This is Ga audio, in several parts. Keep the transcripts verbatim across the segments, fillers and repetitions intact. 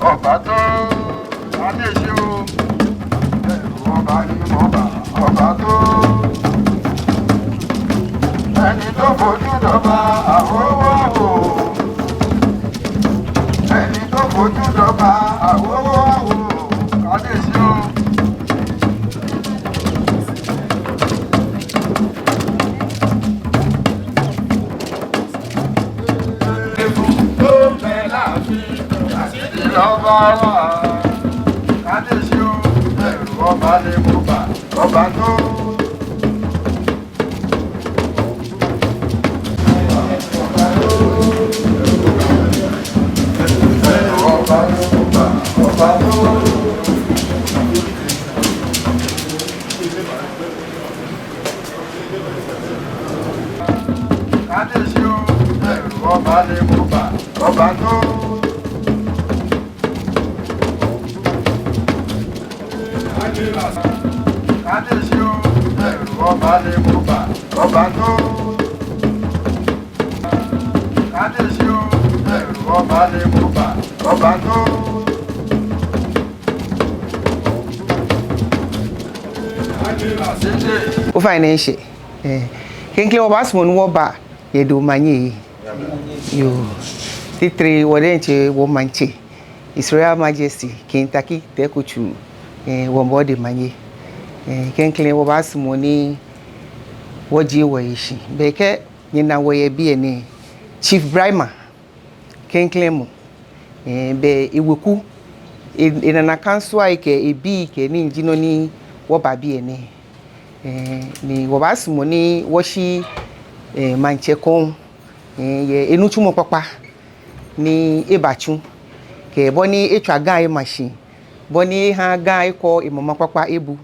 Ọba tó, kábíyèsí o. Ẹ̀rù ọba ni mo bà, ọba tó. Ẹni tó fojú dọba, àwòrán wò. Ẹni tó fojú dọba, àwòrán wò. Kábíyèsí o. Ìlọ́ba wa, kábíyèsí o, ẹ̀rù ọba ni mo bà, ọba tó. Ẹ̀rù ọba ni mo bà, ọba tó. Kábíyèsí o, ẹ̀rù ọba ni mo bà, ọba tó. Kábíyèsí o, ẹ̀rù ọba ni mo bà, ọba tó. Kábíyèsí o, ẹ̀rù ọba ni mo bà, ọba tó. Ofainɛ, nshi. Eh, klɛŋklɛŋ wɔbaasumɔ ni wɔba yɛ do manye. Yoo. Titri wɔ diɛŋtsɛ wɔmaŋtsɛ, His Royal Majesty King Tackie Teiko Tsuru, eh, wɔmiiba odɛŋ manye. Eh, klɛŋklɛŋ wɔbaasumɔ ni wɔjie wɔhe shi. Be kɛ nyɛna wɔ yɛ biɛ nɛɛ, Chief Brimah, klɛŋklɛŋ mɔ, eh, bɛ eweku, e, enana kansuai kɛ ebii kɛ nii ji nɔ ni wɔba biɛ nɛɛ. Eh, ni wɔbaasumɔ ni wɔshi, eh, maŋtsɛ kɔŋ, eh, yɛ enitsumɔ kpakpa ni ebatsu, kɛ bɔ ni etswa Ga ema shi, bɔ ni eha Ga ekɔ emama kpakpa ebu.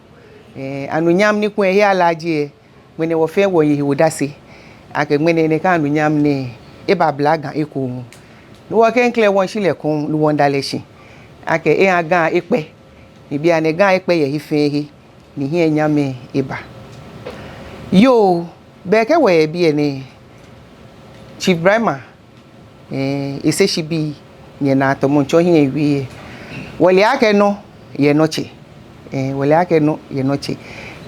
Eh, anunyam ni kulɛ ehe alaaje lɛ, ŋmɛnɛ wɔ fɛɛ wɔye he odase akɛ ŋmɛnɛ nɛkɛ anunyam nɛɛ ebabla Ga ekoŋŋ. Ni wɔ klɛŋklɛŋ wɔmiishi lɛ kɔŋ ni wɔmiida lɛ shi akɛ eha Ga ekpɛ. Ni bianɛ Ga ekpɛ yɛ he fɛɛ he, ni hiɛnyamɔ eba. Yoo, be kɛ wɔyɛ biɛ nɛɛ, Chief Brimah, eh, eseshi bii, nyɛna tamɔ ntsɔ hiɛ wie. Wɔle akɛ nɔ yɛ nɔtsɛ. Eh, wɔle akɛ nɔ yɛ nɔtsɛ.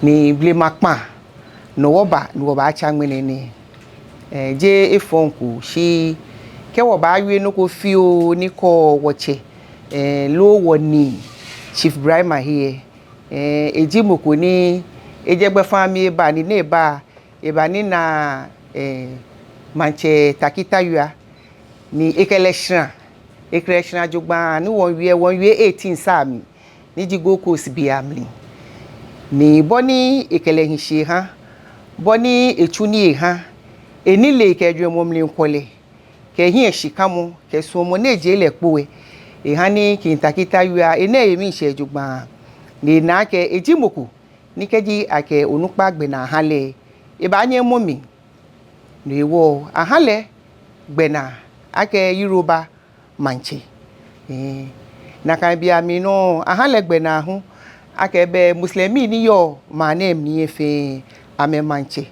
Ni blema kpaa nɔ wɔba, ni wɔbaatsa ŋmɛnɛ nɛɛ. Eh, jeee efɔŋ ko, shi kɛ wɔbaawie nɔ ko fioo ni kɔɔ wɔtsɛ, eh, loo wɔnii Chief Brimah he lɛ, eh, eji mɔ ko ni ejɛ gbɛfaŋ mli eba, ni ni eba, eba ni ena, eh, Maŋtsɛ Tackie Tawia, ni ekɛ lɛ shara, ekɛ lɛ shara jogbaŋŋ, ni wɔmiiwie, wɔmiiwie eighteen saa mli, ni ji Gold Coast be amli. Ni bɔ ni ekɛ lɛ hi shi eha, bɔ ni etsu nii eha, enilee kɛ jwɛŋmɔ mli kwɔlɛ, kɛ hiɛshikamɔ, kɛ suɔmɔ ni ejie lɛ kpo lɛ, eha ni King Tackie Tawia ena ehe miishɛɛ jogbaŋŋ. Ni ena akɛ eji mɔ ko ni kɛji akɛ onukpa gbɛnaa aha lɛ, ebaanyɛ emɔ mli. No hewɔ aha lɛ gbɛnaa akɛ Yoruba maŋtsɛ. Eh, nakai be amli nɔŋŋ aha lɛ gbɛnaa hu akɛ bɛ Muslimi ni yɔɔ maŋ nɛɛ mli lɛ fɛɛ amɛmaŋtsɛ.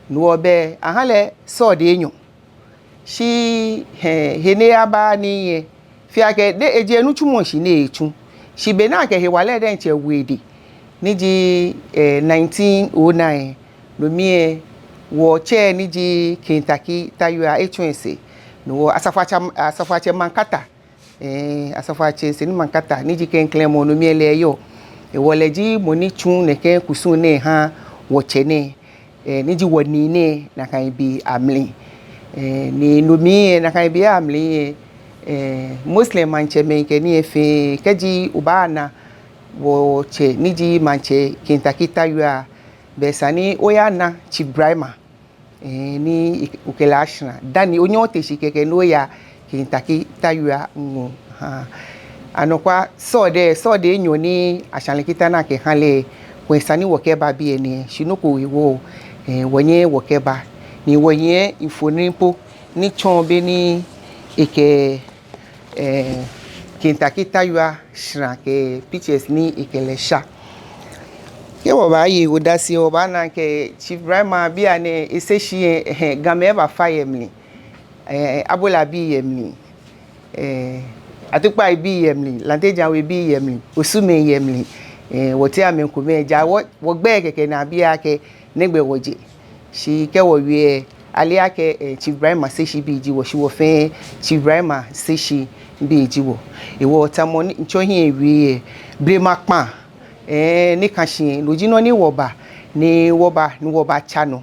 No hewɔ bɛ aha lɛ sword enyɔ. Shi, eh, he ni aba ni yɛ, fɛɛ akɛ de eji enitsumɔ shi ni etsu. Shi be ni akɛ hewalɛ diɛŋtsɛ wo edɛŋ, ni ji, eh, nineteen oh nine, no mli lɛ wɔtsɛ ni ji King Tackie Tawia etsɔ esɛɛ. No hewɔ Asafoatsɛ, Asafoatsɛ Mankata, eh, Asafoatsɛ Sɛni Mankata, ni ji klɛŋklɛŋ mɔ, no mli lɛ eyɔɔ. Hewɔ lɛ ji mɔ ni tsu nɛkɛ kusum nɛɛ ha wɔtsɛ nɛɛ, eh, ni ji wɔnii nɛɛ nakai be amli. Eh, ni no mli lɛ nakai be amli lɛ, eh, Muslim maŋtsɛmɛi kɛ nii lɛ fɛɛ, kɛji obaana wɔtsɛ ni ji Maŋtsɛ King Tackie Tawia, bɛ esa ni oyana Chief Brimah, eh, ni okɛ lɛ ashara dani onyɛ ote shi kɛkɛ ni oya King Tackie Tawia ŋɔɔ. Ha. Anɔkwa, sword lɛ, sword enyɔ ni ashara lɛ kita ni akɛha lɛ, kulɛ esa ni wɔkɛba biɛ nɛɛ, shi nɔ ko hewɔ, eh, wɔnyɛɛɛ wɔkɛba. Ni wɔyɛ mfoniri po ni tsɔɔ bɔ ni ekɛ, eh, King Tackie Tawia shara kɛ pictures ni ekɛ lɛ sha. Kɛ wɔbaaye odase, wɔbaana akɛ Chief Brimah bianɛ eseshi lɛ, eh, Gamɛi bafa yɛ mli, eh, Abolabii yɛ mli, eh, Atukpai bii yɛ mli, Lante Djan We bii yɛ mli, Osu mɛi yɛ mli. Ɛɛ, wɔteŋ mɛi komɛi, ja wɔ, wɔgbɛi kɛkɛ ni abiɔ akɛ nɛgbɛ wɔjɛ. Shi kɛ wɔwie, ale akɛ, ɛɛ, Chief Ibrahim Aseshi bii ji wɔ, shi wɔ fɛɛ Chief Ibrahim Aseshi bii ji wɔ. Hewɔ tamɔ ni mitsɔ hiɛ miwie lɛ, blema kpaa, ɛɛ, ni ka shi lɛ, no ji nɔ ni wɔba, ni wɔba, ni wɔbatsa nɔ.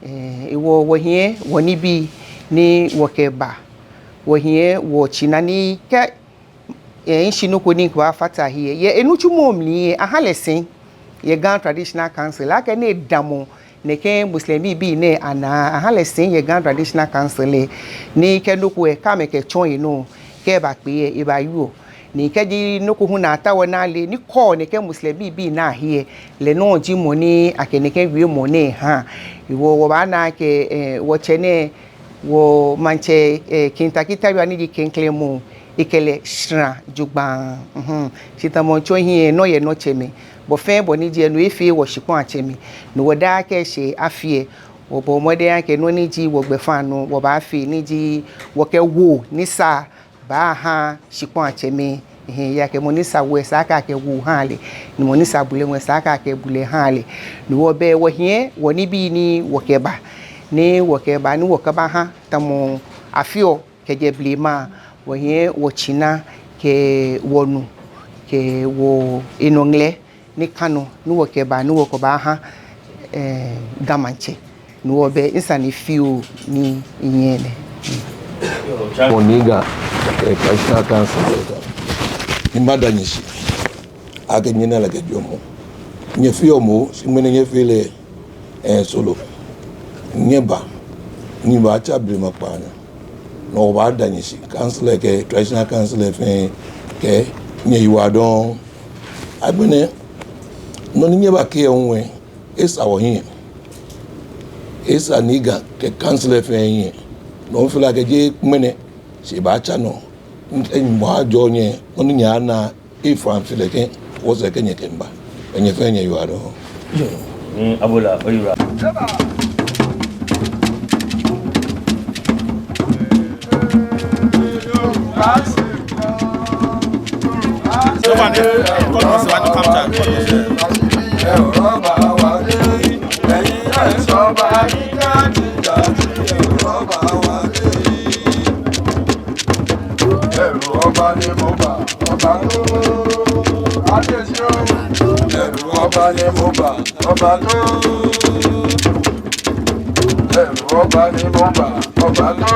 Ɛɛ, hewɔ wɔhiɛ wɔnibii ni wɔkɛba. Wɔhiɛ wɔtsina ni kɛ, ɛɛ, mishi nɔ ko ni mikɛbaafata he lɛ, yɛ enitsumɔ mli lɛ, aha lɛ sɛi yɛ Ga Traditional Council akɛ ni edamɔ nɛkɛ Muslim bii nɛɛ anaa, aha lɛ sɛi yɛ Ga Traditional Council lɛ, ni kɛ nɔ ko lɛ, kɛ amɛkɛtsɔ enɔ, kɛ ebakpe lɛ, ebaawieɔ. Ni kɛji nɔ ko hu ni ataoɔ ni ale ni kɔɔ nɛkɛ Muslim bii nɛɛ ahe lɛ, lɛ nɔŋŋ ji mɔ ni akɛ nɛkɛ wiemɔ nɛɛ haa. Hewɔ wɔbaana akɛ, ɛɛ, wɔtsɛ nɛɛ, wɔmaŋtsɛ, ɛɛ, King Tackie Tariah ni ji klɛŋklɛŋ mɔ, ekɛ lɛ shra jogbaŋŋ. Mhm. Shi tamɔ mitsɔ hiɛ lɛ, nɔ yɛ nɔtsɛmɛi. Bɔ fɛɛ bɔ ni ji lɛ, no efee wɔshikpɔŋ atsɛmɛi. No hewɔ daa kɛ eshɛ afi lɛ, wɔbɔ mɔdɛŋ akɛ nɔ ni ji wɔgbɛfaŋnɔ, wɔbaafee ni ji wɔkɛ woo ni sa baaha shikpɔŋ atsɛmɛi. Ɛhɛɛ, ejaakɛ mɔ ni sa woo lɛ, esa akɛ akɛ woo haa lɛ. Ni mɔ ni sa bulɛ hu, esa akɛ akɛ bulɛ haa lɛ. No hewɔ bɛ wɔhiɛ wɔnibii ni wɔkɛba, ni wɔkɛba, ni wɔkɛbaha tamɔ afeɔ kɛjɛ blema. Wɔhiɛ wɔtsina kɛ wɔnu kɛ wɔ enɔ ŋlɛ ni ka nɔ ni wɔkɛba ni wɔkɛbaha, ɛɛ, Ga Maŋtsɛ. No hewɔ bɛ misane fioo ni mihiɛ nɛ. Mɔ ni Ga, ɛɛ, Traditional Council, ni mada nyɛ shi akɛ nyɛna lɛ kɛ jɔɔmɔ. Nyɛfeɔ moŋ, shi ŋmɛnɛ nyɛfee lɛ, ɛɛ, solo. Nyɛba ni nyɛbatsa blema kpaa nɔ. No hewɔ wɔbada nyɛ shi, council lɛ kɛ Traditional Council lɛ fɛɛ kɛ nyɛyiwaladɔŋŋ. Agbɛnɛ, nɔ ni nyɛbakɛɛ hu lɛ, esa wɔhiɛ. Esa ni Ga kɛ council lɛ fɛɛ hiɛ. No hewɔ mifee lɛ akɛ jeee ŋmɛnɛ, shi ebaatsa nɔ. Nyɛmɔ ajɔɔ nyɛ, nɔ ni nyɛna efa mifee lɛ kɛ wɔsɛɛ kɛ nyɛkɛmiiba. Nyɛ fɛɛ nyɛyiwaladɔŋŋ. Yoo, ni abola, oyiwala. Ẹ̀rù ọba ni mo bà, ọba tó. Kábíyèsí o. Ẹ̀rù ọba ni mo bà, ọba tó. Ẹ̀rù ọba ni mo bà, ọba tó.